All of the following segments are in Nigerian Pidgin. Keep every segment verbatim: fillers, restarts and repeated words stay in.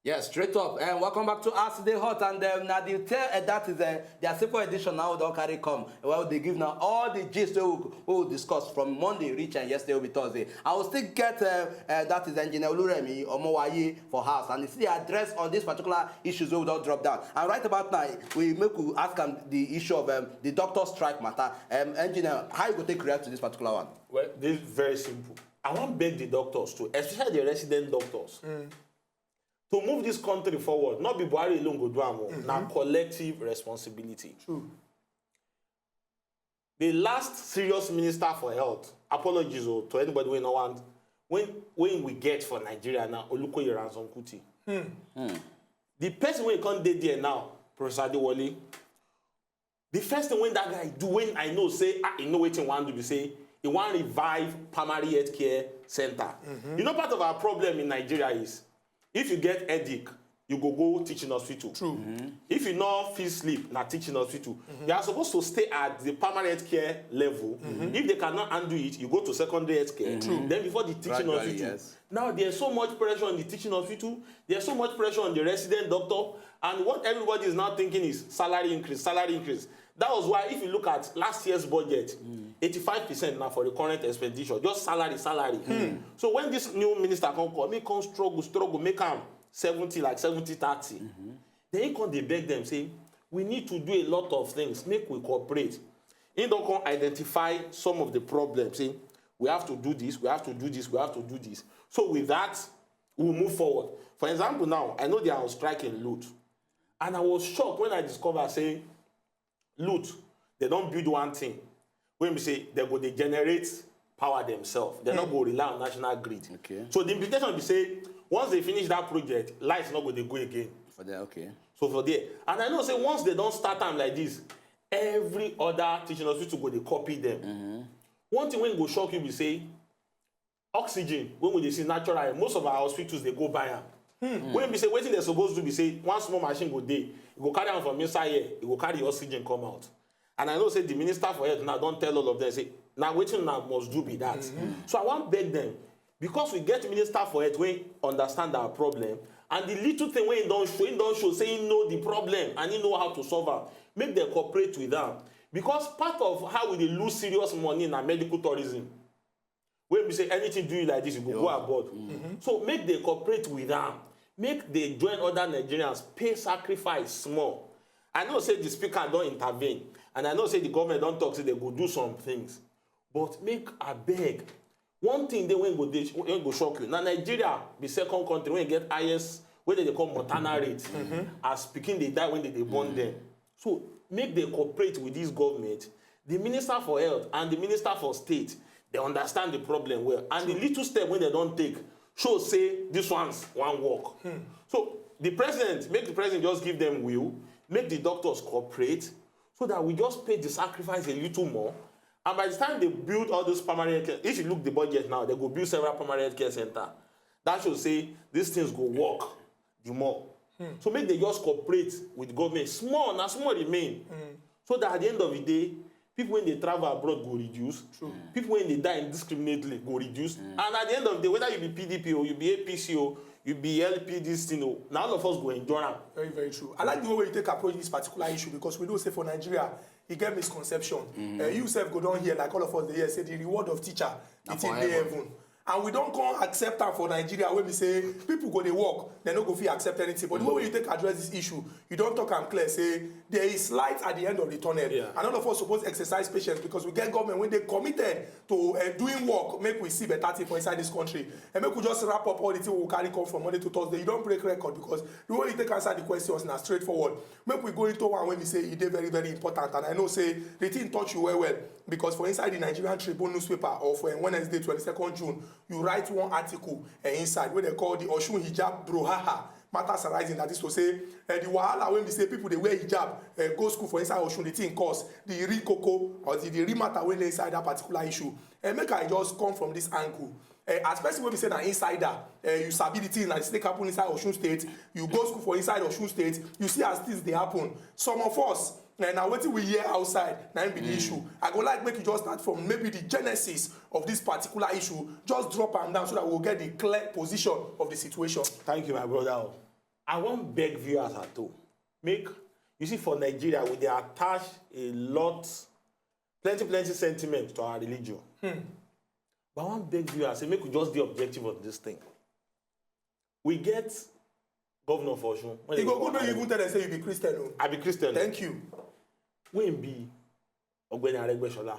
Yes, straight up. And welcome back to As They Hot. And um, now the tell uh, that is uh, their simple edition now don't carry come. Well, they give now all the gist we will, we will discuss from Monday reach and yesterday will be Thursday. I will still get uh, uh, that is Engineer Oluremi Omowaye for house, and he still address on these particular issues we will don't drop down. And right about now, we make we ask him the issue of um, the doctor strike matter. Um, Engineer, how you go take react to this particular one? Well, this is very simple. I wan beg the doctors too, especially the resident doctors, to move this country forward. Not be Buhari alone go do am o. Na collective responsibility. True. The last serious minister for health, apologies o to anybody wey no want, when when we get for Nigeria now, Olukoyede Ransom Kuti. The person wey come dey there now, Professor Adewale, the first thing wey that guy do, when I know say ah, he know wetin he wan do, be say he wan revive primary health care center. You know, part of our problem in Nigeria is if you get headache, you go go teaching hospital. True. If you no fit sleep, na teaching hospital. You are supposed to stay at the primary health care level. If they cannot handle it, you go to secondary health care. Then before the teaching Gradually, hospital. Yes. Now there's so much pressure on the teaching hospital. There's so much pressure on the resident doctor. And what everybody is now thinking is salary increase, salary increase. That was why if you look at last year's budget, eighty-five percent now for the current expenditure, just salary, salary. So when this new minister come call, me come struggle, struggle, make am seventy, like seventy thirty. Then he come dey beg them, say, we need to do a lot of things, make we cooperate. He don come identify some of the problems, say, we have to do this, we have to do this, we have to do this. So with that, we'll move forward. For example, now, I know they are on strike in Lut. And I was shocked when I discovered, say, Lut, they don't build one thing. When we say they go, they generate power themselves. They not go rely on national grid. Okay. So the implication be say, once they finish that project, lights not go they go again. For there, okay. So for there, and I know say once they don't start time like this, every other teaching hospital go they copy them. One thing when go shock you be say, oxygen when we dey see natural, most of our hospitals they go buy am. When we say wetin they supposed to be say one small machine go dey, e go carry am from inside here, e go carry oxygen come out. And I know say the minister for health now don't tell all of them say now wetin una must do be that. So I want beg them, because we get minister for health wey understand our problem, and the little thing wey he don show, he don show say he know the problem and he know how to solve am. Make dem cooperate with am, because part of how we dey lose serious money na medical tourism. Wey be say anything do you like this, you go go abroad. So make dem cooperate with am, make dem join other Nigerians, pay sacrifice small. I know say the speaker don intervene, and I know say the government don talk say they go do some things, but make abeg, one thing dey wey go dey wey go shock you. Na Nigeria be second country wey get highest, wey dem dey call maternal rate, as pikin dey die when dem dey born them. So make dem cooperate with this government. The minister for health and the minister for state, they understand the problem well, and the little step wey dem don take show say this ones wan work. So the president, make the president just give them will, make the doctors cooperate, so that we just pay the sacrifice a little more. And by the time they build all those primary health care, if you look the budget now, they go build several primary health care center. That should say these things go work the more. So make they just cooperate with government. Small, na small remain. So that at the end of the day, people when they travel abroad go reduce. People when they die indiscriminately go reduce. And at the end of the day, whether you be P D P or you be A P C or you be L P this thing, oh, now all of us go enjoy am. Very, very true. I like the way you take approach this particular issue, because we know say for Nigeria, e get misconception. Uh, you sef go down here, like all of us dey here, say the reward of teacher, the thing dey heaven. And we don come accept am for Nigeria, wey be say people go dey work, they no go fit accept anything. But the way you take address this issue, you don talk am clear say there is light at the end of the tunnel. Yeah. And all of us suppose exercise patience, because we get government wey dey committed to uh, doing work, make we see better thing for inside this country. And make we just wrap up all the thing we carry come from Monday to Thursday. You don break record, because the way you take answer the questions na straightforward. Make we go into one wey be say e dey very, very important, and I know say the thing touch you well well, because for inside the Nigerian Tribune newspaper of uh, Wednesday, twenty-second June, you write one article uh, inside wey they call the Osun Hijab Brouhaha matters arising. That is to say, uh, the wahala wey be say people dey wear hijab uh, go school for inside Osun, the thing cause the real koko or the, the real matter wey dey inside that particular issue. And make I just come from this angle. Uh, as person wey be say na insider, uh, you sabi the thing, like, take happen inside Osun State. You go school for inside Osun State, you see as things dey happen. Some of us, uh, na wetin we hear outside na im be the issue. I go like make you just start from maybe the genesis of this particular issue. Just drop am down so that we go get the clear position of the situation. Thank you, my brother. I wan beg viewers at home, make, you see, for Nigeria, we dey attach a lot, plenty plenty sentiment to our religion. But I wan beg viewers say make we just dey objective on this thing. We get governor for Osun. When E they go call good make you Areg- even tell them say you be Christian o. I be Christian. Thank you. Wey be Ogbeni Aregbesola.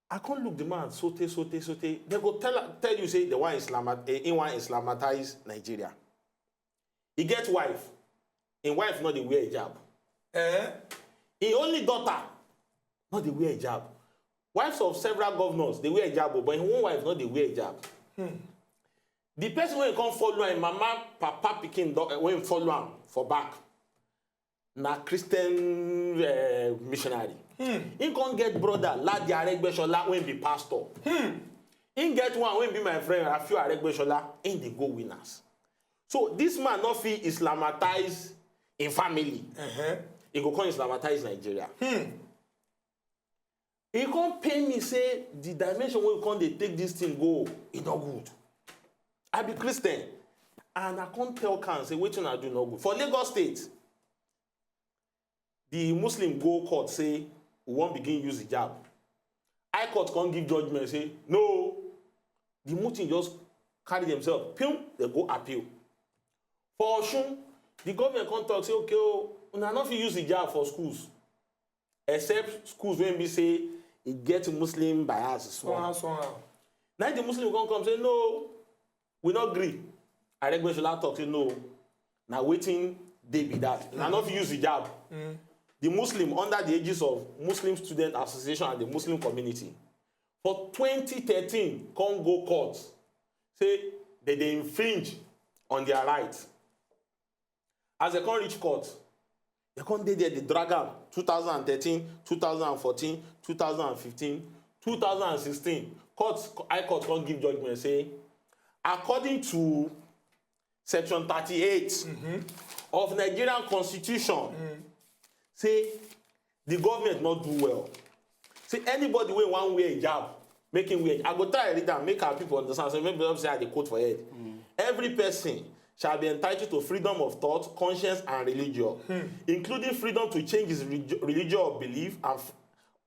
I come look the man sote sote sote. They go tell tell you say they want Islam, eh, he want Islamatize Nigeria. He get wife. Him wife no dey wear hijab. Eh? Him only daughter no dey wear hijab. Wives of several governors dey wear hijab o, but him own wife no dey wear hijab. The person wey come follow am, mama, papa, pikin, do- eh, wey follow am for back na Christian uh, missionary. He come get brother Ladi Aregbesola wey be pastor. He get one wey be my friend Rafiu Aregbesola. He dey go winners. So this man no fit Islamatize in family. Uh-huh. He go come Islamatize Nigeria. He come pain me say the dimension wey we come dey take this thing go, e no good. I be Christian, and I come tell Khan say wetin I do no good. For Lagos State, the Muslim go court say we wan begin use hijab. High Court come give judgment say no. The Muslim just carry themselves, pim, they go appeal. For Osun, the government come talk say okay o, una no fit use hijab for schools. Except schools wey be say e get Muslim bias small. Somehow, somehow. Now the Muslim come come say no, we no gree. Aregbesola talk say no, na wetin dey be that. Una no fit use hijab. The Muslim under the aegis of Muslim Student Association and the Muslim community for twenty thirteen come go court say they dey infringe on their right. As they come reach court, they come dey there dey drag am two thousand and thirteen, two thousand and fourteen, two thousand and fifteen, two thousand and sixteen. Court, High Court come give judgment say according to section thirty-eight of Nigerian constitution, say the government no do well. Say anybody wey wan wear hijab, make him wear. I go try read am make our people understand. So maybe say I dey quote for head. Every person shall be entitled to freedom of thought, conscience, and religion, including freedom to change his relig- religion or belief, and f-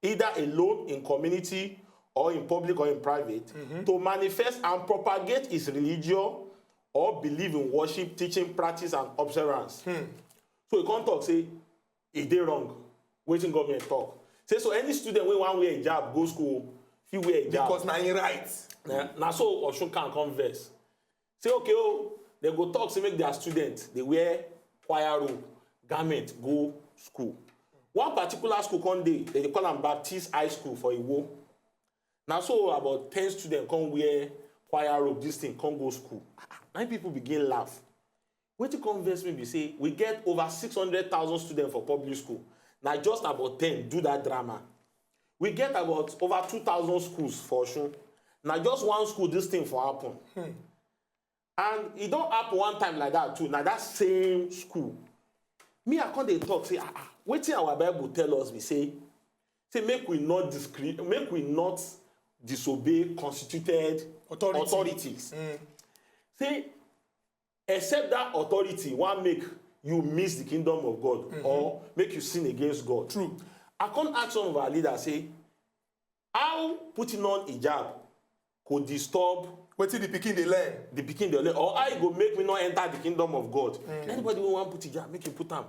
either alone, in community, or in public or in private, to manifest and propagate his religion or belief in worship, teaching, practice, and observance. So you come talk say e dey wrong wetin government talk. Say so any student wey wan wear hijab go school fit wear hijab. Because na him right. Na, na so Osun Khan come vex. Say okay o, they go talk say make their students dey wear choir robe, garment go school. One particular school come dey, they dey call am Baptist High School for Iwo. Na so about ten students come wear choir robe, this thing come go school. Na people begin laugh. Wetin come vex me be say we get over six hundred thousand students for public school. Na just about ten do that drama. We get about over two thousand schools for Osun. Na just one school this thing for happen. And e don happen one time like that too. Na that same school. Me, I come dey talk say, ah, ah, wetin our Bible tell us be say, say make we not discri- make we not disobey constituted Authority. Authorities. Say except that authority wan make you miss the kingdom of God or make you sin against God. True. I come ask some of our leaders say, how putting on hijab could disturb Wetin the pikin dey learn? The pikin dey learn, or how e go make me not enter the kingdom of God? Anybody wey wan put hijab, make him put am.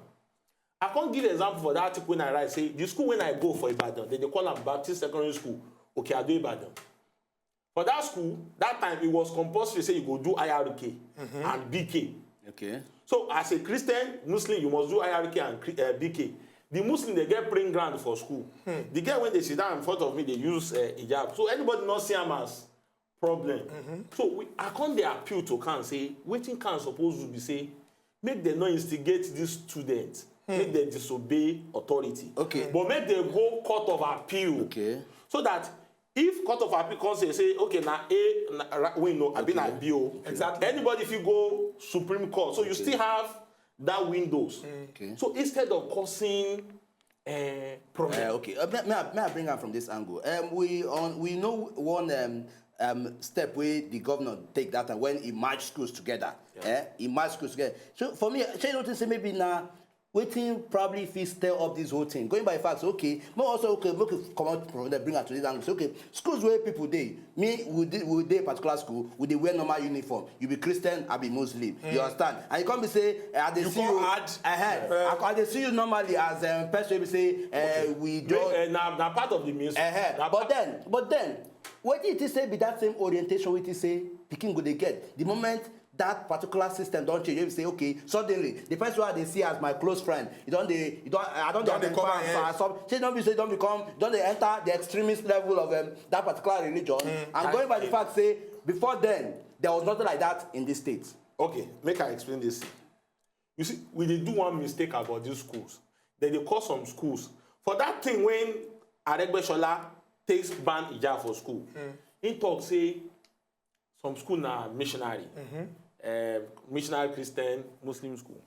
I come give example for that article wey I write say the school wey I go for Ibadan, they dey call am Baptist Secondary School, Oke Ado, Ibadan. For that school, that time it was compulsory say you go do I R K and B K. Okay. So as a Christian Muslim, you must do I R K and Chri- uh, B K. The Muslim, they get praying ground for school. The girl when they sit down in front of me, they use uh, hijab. So anybody not see am as problem. So we, I come dey appeal to Khan say wetin Khan suppose do be say make dem no instigate this student, make dem disobey authority. Okay. But make dem go court of appeal. Okay. So that if court of appeal come say say okay na A na ra- we know abi na B o. Exactly. Anybody fit go Supreme Court. So you still have that windows. Okay. So instead of causing uh, problem. Uh, okay, uh, may, may, I, may I bring am from this angle? Um, we on we know one um, um, step wey the governor take that time when he merge schools together. Yeah. Eh? He merge schools together. So for me, shey you notice say maybe na wetin probably fit stir up this whole thing? Going by facts, okay, make also, okay, make we comot from there, bring am to this angle. Say, okay, schools where people dey, me, we dey, we dey particular school, we dey wear normal uniform. You be Christian, I be Muslim. You understand? And you come be say, eh, I dey You see come you, add. Eh, eh, I, I dey see you normally as a person wey be say, eh, we Make, just eh, na, na part of the main school. Eh, eh. Na But part then, but then, wetin you think say be that same orientation wey you think say pikin go dey get the moment that particular system don change? You say, okay, suddenly the person wey I dey see as my close friend, you don dey, you don, I don dey Don dey identify cover am head. for some. Shey don be say don become, don dey enter the extremist level of, um, that particular religion. And I going by the fact say before then there was nothing like that in this state. Okay, make I explain this thing. You see, we dey do one mistake about these schools. They dey call some schools for that thing when Aregbesola takes ban hijab for school. He talk say some school na missionary, eh, missionary Christian Muslim school.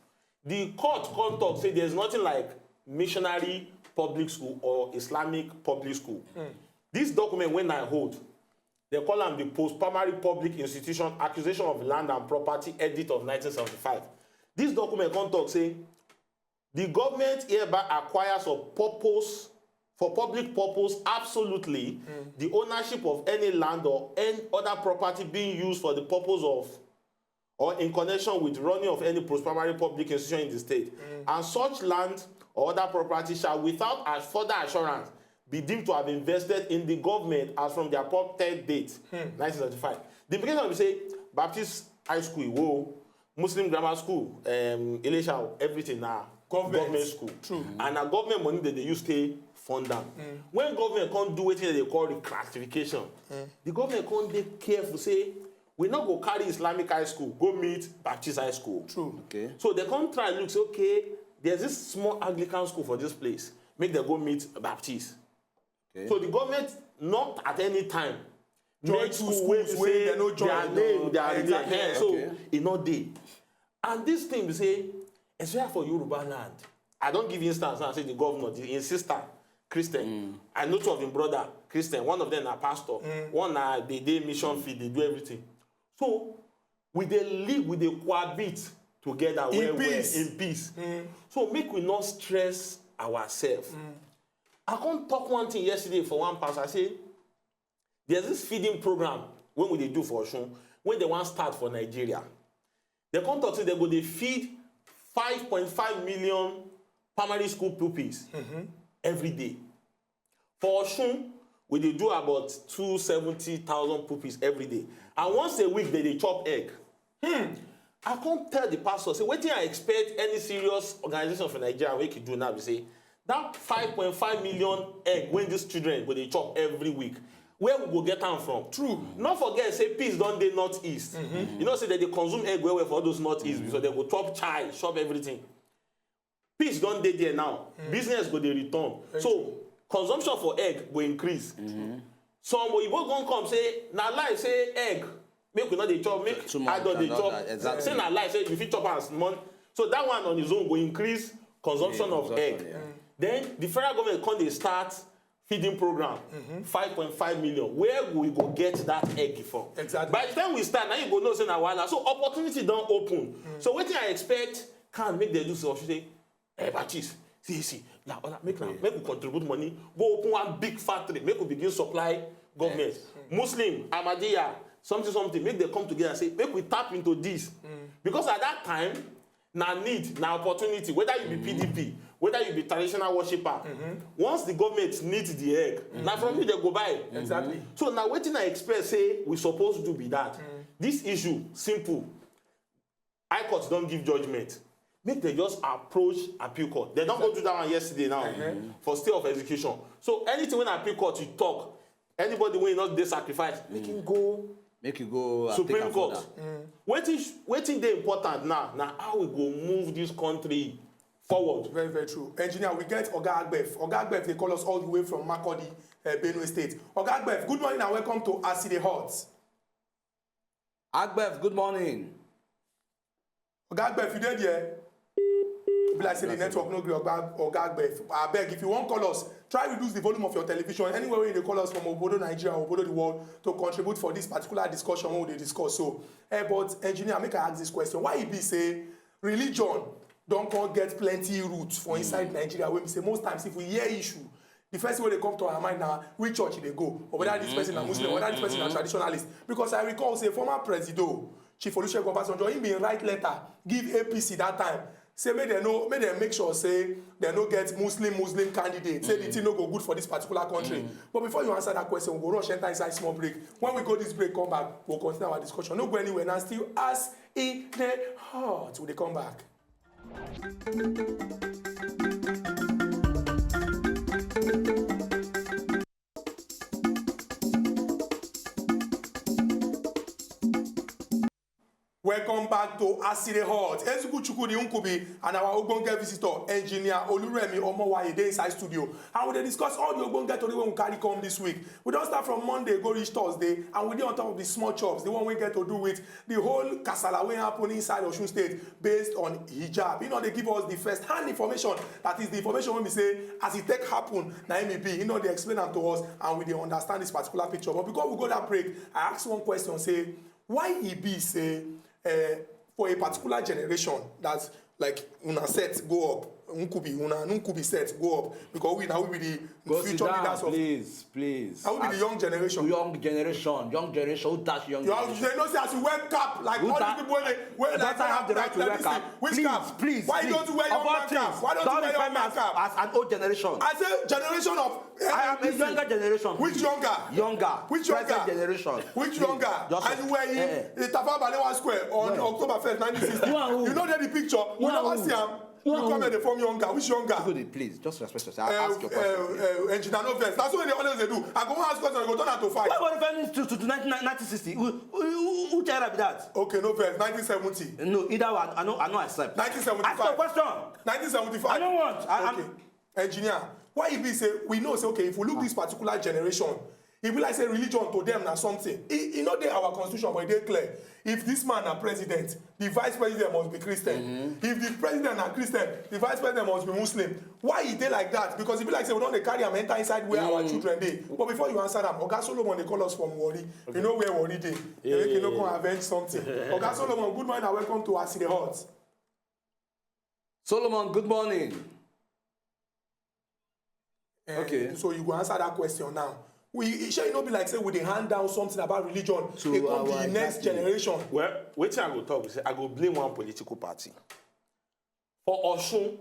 The court come talk say there's nothing like missionary public school or Islamic public school. This document when I hold, they call am the Post-Primary Public Institution Acquisition of Land and Property Edit of nineteen seventy-five. This document come talk say the government hereby acquires for purpose, for public purpose, absolutely, the ownership of any land or any other property being used for the purpose of or in connection with running of any post-primary public institution in the state, and such land or other property shall, without as further assurance, be deemed to have invested in the government as from the appointed date, nineteen seventy-five. The implication be say Baptist High School Iwo, Muslim Grammar School, um, Ilesha, everything na Government. Government school. True. And na government money dem dey use take fund am. When government come do wetin dem dey call reclassification, the government come dey careful say we no go carry Islamic High School go meet Baptist High School. True. Okay. So they come try look say, okay, there's this small Anglican school for this place. Make them go meet Baptist. Okay. So the government not at any time Join make two school wey be schools wey say dem no join. Their name, their Exactly. name. So Okay. e no dey. And this thing be say, especially for Yoruba land, I don give instance now, say the governor, the, him sister, Christian. I know two of him brother, Christian. One of them na pastor. One na dey dey mission field, dey do everything. So we dey live, we dey cohabit together In well well peace. in peace. So make we not stress ourselves. I come talk one thing yesterday for one pastor. I say, there's this feeding program when we dey do for Osun, when they wan start for Nigeria. They come talk say they go dey feed five point five million primary school pupils every day. For Osun, we dey do about two seventy thousand pupils every day. And once a week, they dey chop egg. Hmm. I come tell the pastor, say, wetin I expect any serious organization for Nigeria wey can do now be say, that five point five million egg wey these children go dey chop every week, where we go get am from? True. No forget say peas don dey northeast. You know say dem dey consume egg well well for all those northeast, so dem go chop chai, chop everything. Peas don dey there now. Business go dey return. So consumption for egg go increase. Some oyibo gon come say na lie say egg make we no dey chop, make Too much adult dey and all chop. that, exactly. Say na lie say you fit chop am small. So that one on its own go increase consumption Yeah, of consumption, egg. yeah. Then the federal government come dey start feeding program, five point five million. Where we go get that egg from? Exactly. By the time we start, now you go know say na wahala. So opportunity don open. So wetin I expect can make dem do so? Say, eh, Baptist, see, see, na other, make na, make we contribute money, go open one big factory, make we begin supply government. Muslim, Ahmadiyya, something, something, make dem come together, say, make we tap into this. Because at that time, na need, na opportunity, whether you be P D P, whether you be traditional worshipper, once the government need the egg, na from you dem go buy. Exactly. So na wetin I expect say we suppose do be that. This issue, simple. High Court don give judgment. Make dem just approach Appeal Court. Dem don go do that one yesterday now for stay of execution. So anything wey Appeal Court you talk, anybody wey no dey sacrifice, make him go Make you go and take Supreme am Court. further. Wetin sh- wetin dey important now na how we go move this country forward. Very, very true. Engineer, we get Oga Agbef. Oga Agbef, they call us all the way from Makurdi, uh, Benue State. Oga Agbef, good morning and welcome to As E Dey Hot. Agbef, good morning. Oga Agbef, you dey there? Be like say the network no gree, oga oga Agbe. Abeg, if you wan call us, try reduce the volume of your television. Anywhere wey you dey call us from, obodo Nigeria, obodo the world, to contribute for this particular discussion wey we dey discuss so. Eh, but engineer, make I ask this question: why e be say religion don come get plenty roots for inside Nigeria, wey be say most times if we hear issue, the first thing wey dey come to our mind na which church e dey go, or whether this person na Muslim, or whether this person na traditionalist. Because I recall say former Presido Chief Olusegun Obasanjo, he bin write letter give A P C that time, say make dem no, make dem make sure say dem no get Muslim Muslim candidate, say the thing no go good for this particular country. But before you answer that question, we go rush enter inside small break. When we go this break, come back, we'll continue our discussion. No go anywhere now, still as e dey hot. We dey come back. Welcome back to As E Dey Hot. Eziku Chukwudi Nkubi and our ogbonge visitor, engineer Oluremi Omowaye, dey inside studio. And we dey discuss all the ogbonge tori wey we carry come this week. We don start from Monday go reach Thursday, and we dey on top of the small chops, the one wey get to do with the whole kasala wey happen inside Osun State based on hijab. He no dey give us the first hand information, that is the information wey be say as e take happen, na him e be. He no dey explain am to us, and we dey understand this particular picture. But before we go that break, I ask one question, say, why e be say, eh, for a particular generation that, like, una set go up, Nkubi, una Nkubi set go up, because we now we be the future leaders of, please, please. Now we be the young generation. Young generation, young generation, who dash young generation? You know, say as you wear cap, like, all the people wey dey, wey, like, have the right to wear cap. Which cap? Please, please. Why don't you wear young man cap? Why don't you wear young man cap? As an old generation. I say generation of I am a younger generation. Which younger? Younger. Which younger? Present generation. Which younger? And you were in the Tafawa Balewa Square on October first, nineteen sixty. You know the picture. We never see am. You come here dey form younger. Which younger? Please, just respect yourself. Ask your question. Engineer, no vex. That's what they always dey do. I go wan ask question, I go turn am to fight. What about referring to, to, to nineteen, nineteen sixty? Who, who, who, who tell her that? Okay, no vex. Nineteen seventy. No, either one. I no, I no accept. Nineteen seventy-five. Ask your question. Nineteen seventy-five. I don't want. I, okay. Engineer, why e be say we know say, okay, if we look this particular generation, e be like say religion to them na something. E, e no dey our constitution, but e dey clear. If this man na president, the vice president must be Christian. If the president na Christian, the vice president must be Muslim. Why e dey like that? Because e be like say we don dey carry am enter inside where our children dey. But before you answer am, Oga Solomon dey call us from Warri. You know where Warri dey. Make you no come avenge something. Oga Solomon, good morning and welcome to As E Dey Hot. Solomon, good morning. Eh, okay. So you go answer that question now. We, e shey e no be like say we dey hand down something about religion to our next generation. Well, wetin I go talk be say I go blame one political party. For Osun,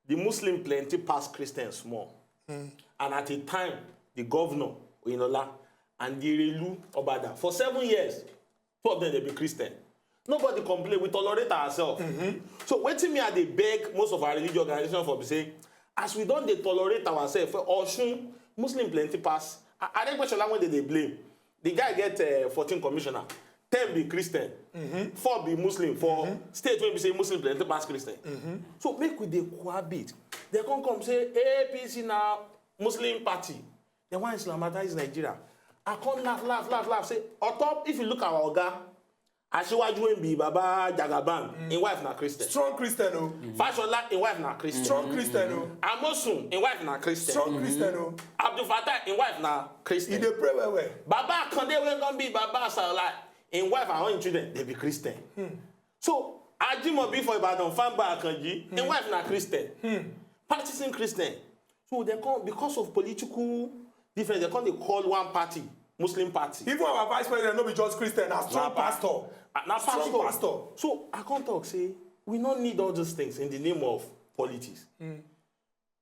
the Muslim plenty pass Christians small. And at a time, the governor, Oyinlola, and the Erelu Obada, for seven years, two of them dey be Christian. Nobody complain, we tolerate ourselves. So wetin me I dey beg most of our religious organization for be say, as we don dey tolerate ourselves for Osun, Muslim plenty pass. A- Aregbesola wey dem dey blame, the guy get uh, fourteen commissioner, ten be Christian, four be Muslim for state wey be say Muslim plenty pass Christian. So make we dey cohabit. Dem come come say A P C na Muslim party. Dem wan Islamatize Nigeria. I come laugh, laugh, laugh, laugh. Say, on top, if you look our oga, Asiwaju wey be Baba Jagaban, him wife na Christian. Strong Christian o. Fashola, him wife na Christian. Strong Christian o. Amosun, him wife na Christian. Strong Christian o. Abdul Fattah, him wife na Christian. He dey pray well well. Baba Akande wey come be Baba Sarla, him wife and all him children, they be Christian. So Ajimobi for Ibadan, Famba Akanji, him wife na Christian. Practicing Christian. So they come, because of political difference, they come dey call one party Muslim party. Even our vice president no be just Christian, na strong pastor. Ah, na strong pastor. So I come talk say we no need all those things in the name of politics.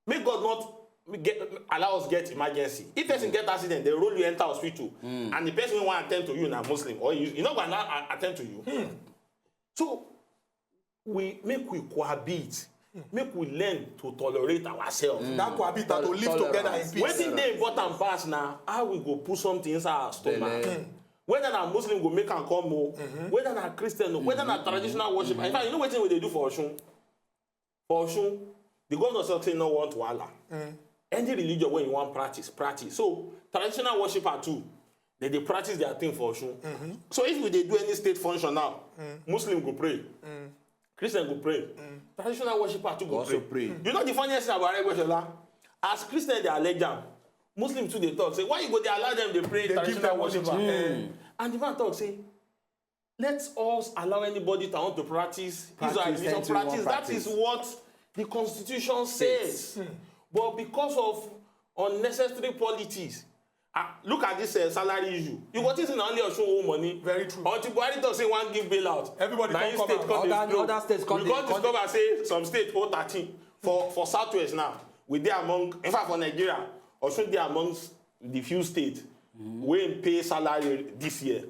Make God not get, allow us get emergency. If person get accident, they roll you enter hospital, and the person wey wan attend to you na Muslim, or you, you no go allow a- attend to you. So we make we cohabit, make we learn to tolerate ourselves. That cohabit na to live together in peace. Wetin dey important pass na how we go put something inside our stomach. Whether na Muslim go make am come o, whether na Christian o, whether na traditional worship. In fact, you know wetin we dey do for Osun? For Osun, the governor talk say he no want wahala. Any religion wey you wan practice, practice. So traditional worshipper too, they dey practice their thing for Osun. So if we dey do any state function now, Muslim go pray, Christian go pray. Traditional worshiper too go Also pray. pray. You know the funniest thing about Aregbesola? As Christian dey allege am, Muslim too dey talk say, why you go dey allow them dey pray They give traditional them worshiper. worshiper? Eh. And the man talk say, let us allow anybody to want to practice his or her Practice religion anything we want practice. That is practice. what the constitution says. But because of unnecessary politics, ah, look at this uh, salary issue. You go think say na only Osun owe money. Very true. Until Buhari talk say he wan give bailout. Everybody Na come him come state out. come dey Other, blow. other states come We dey, come come discover say some states owe thirteen. For, for Southwest now, we dey among, in fact, for Nigeria, Osun dey amongst the few states wey pay salary this year.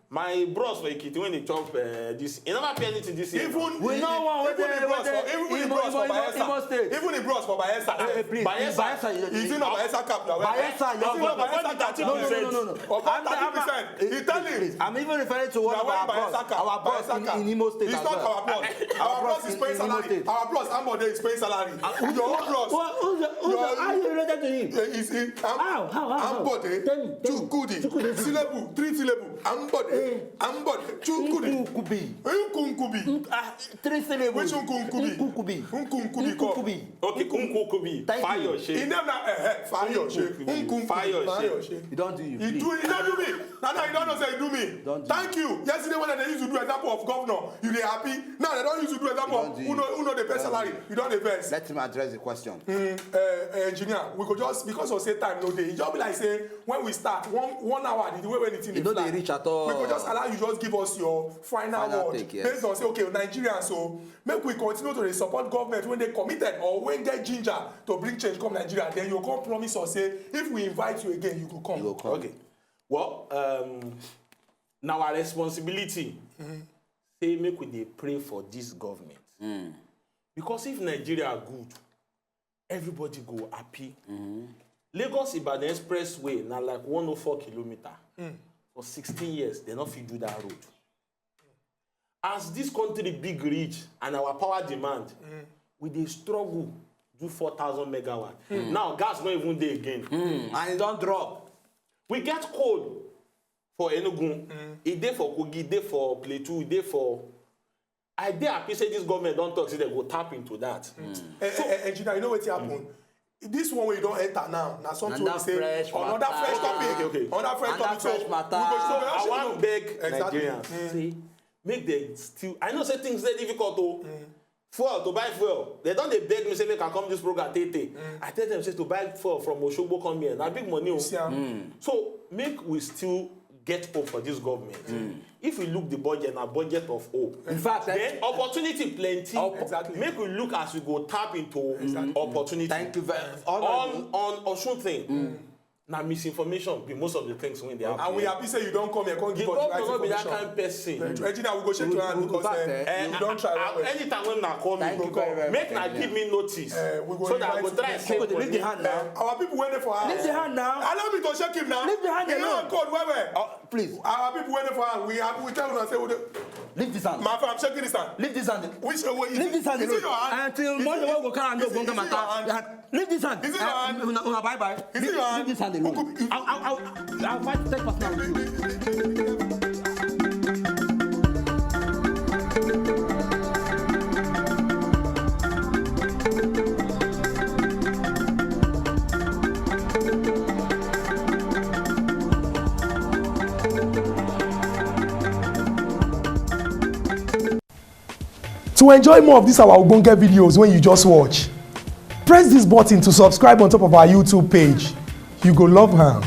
My bros for Ekiti, when they chop uh, this, he never pay anything this year. Even We know one even wey the dey, bros wey for dey even the Imo, bros Imo, for Imo, Bayelsa, Imo State. even the bros for Bayelsa. Eh, eh, please, Bayelsa. Bayelsa, you Is it not Bayelsa cap now? Bayelsa, Is it not Bayelsa cap? No, no, no, no, no. About I'm, I'm, thirty percent. eh, He tell please, him. please, I'm even referring to one Now, of when our Bayelsa boss, cap, our boss Bayelsa in, cap. in Imo State It's as not well. our boss. Our Our boss boss is in, paying in Imo salary. State. Our boss, Ambode, is paying salary. Your own boss. Who, who's the, who's the, Your how are you related to him? Eh, is he Am- How, how, how, how? Ambode, Tell me, tell me. Chukwudi. Chukwudi. Syllable, three syllable. Ambode, Eh. Ambode, Chukwudi. Nkukubi. Nkunkubi. Nk- ah, three syllables. Which Nkunkubi? Nkukubi. Nkunkubi, come. Nkukubi. Okay, Nkukubi. Thank you. Fayose. He name na, eh, eh, Fayose. Nkukubi. Nkukubi. Fayose. Fayose. You don't do you, He please. do, he don't do me. Now, now you don't know say he do me. Don't do Thank you. Yesterday when I dey use to do example of governor, you dey happy. Now they don't use to do example You of don't do who you. know, who know the best Don't salary. do You don't dey vex. Let him address the question. Mm, uh, engineer, we go just, because of say time no dey, e just be like say when we start, one, one hour, the way when the thing E dey no fly, dey reach at all. we go just allow you just give us your final Final word take, yes. based on say, okay, Nigerians, so make we continue to dey support government when they committed or when get ginger to bring change come Nigeria. Then you come promise us say if we invite you again, you go come. You go come. Okay. Well, um, now our responsibility say make we dey pray for this government. Because if Nigeria good, everybody go happy. Lagos Ibadan Expressway na like one oh four kilometer. For sixteen years, they no fit do that road. As this country big reach and our power demand, we dey struggle do four thousand megawatt. Now gas no even dey again. Mm, and e don drop. We get coal for Enugu, e dey for Kogi, e dey for Plateau, e dey for. I dey happy say this government don talk say they go tap into that. Eh, eh, eh, engineer, you know wetin happen? This one wey you don enter now, na something Another wey say fresh another matter. fresh topic, Okay, okay. another fresh Another topic. So fresh we matter. go show I wan beg Exactly. Nigerians say make dem still. I know say things dey difficult o. Fuel, to buy fuel, they don dey beg me say make I come this program tey tey. I tell them say to buy fuel from Osogbo come here na big money o. See am? So make we still get hope for this government. If we look the budget, na budget of hope. In fact, eh, Then opportunity plenty. Op- Exactly. Make we look as we go tap into Exactly. opportunity. Thank you very much. On on Osun thing, na misinformation be most of the things wey dey And we happen. happy say you don come here, come give The us the right governor no be that information. kind person. Engineer, we go shake We- your hand we- because we- eh, Eh, you don try I- well well. Anytime when na call me, Thank you very much. make na give me notice Eh, we go so that I go invite try you. save People dey leave the money. hand now. Our people wey dey for house. Leave the hand now. Allow me to shake him now. Leave the hand Him alone. hand cold well well. Oh, please. Our people wey dey for house, we have, we tell una say we dey. Leave this hand. My friend, I'm shaking this hand. Leave this hand. Which way is Leave it? this hand Is it alone. your hand? Until Is Monday, it- we go carry and is it- go is it your matter. hand? Yeah. Leave this hand. Is it your hand? Uh, una, una bye bye. Is it Leave, your hand? leave this hand alone. Uku-, you- I'll, I'll, I'll, I'll fight to take personal with you. To enjoy more of these our ogbonge videos when you just watch, press this button to subscribe on top of our YouTube page. You go love am.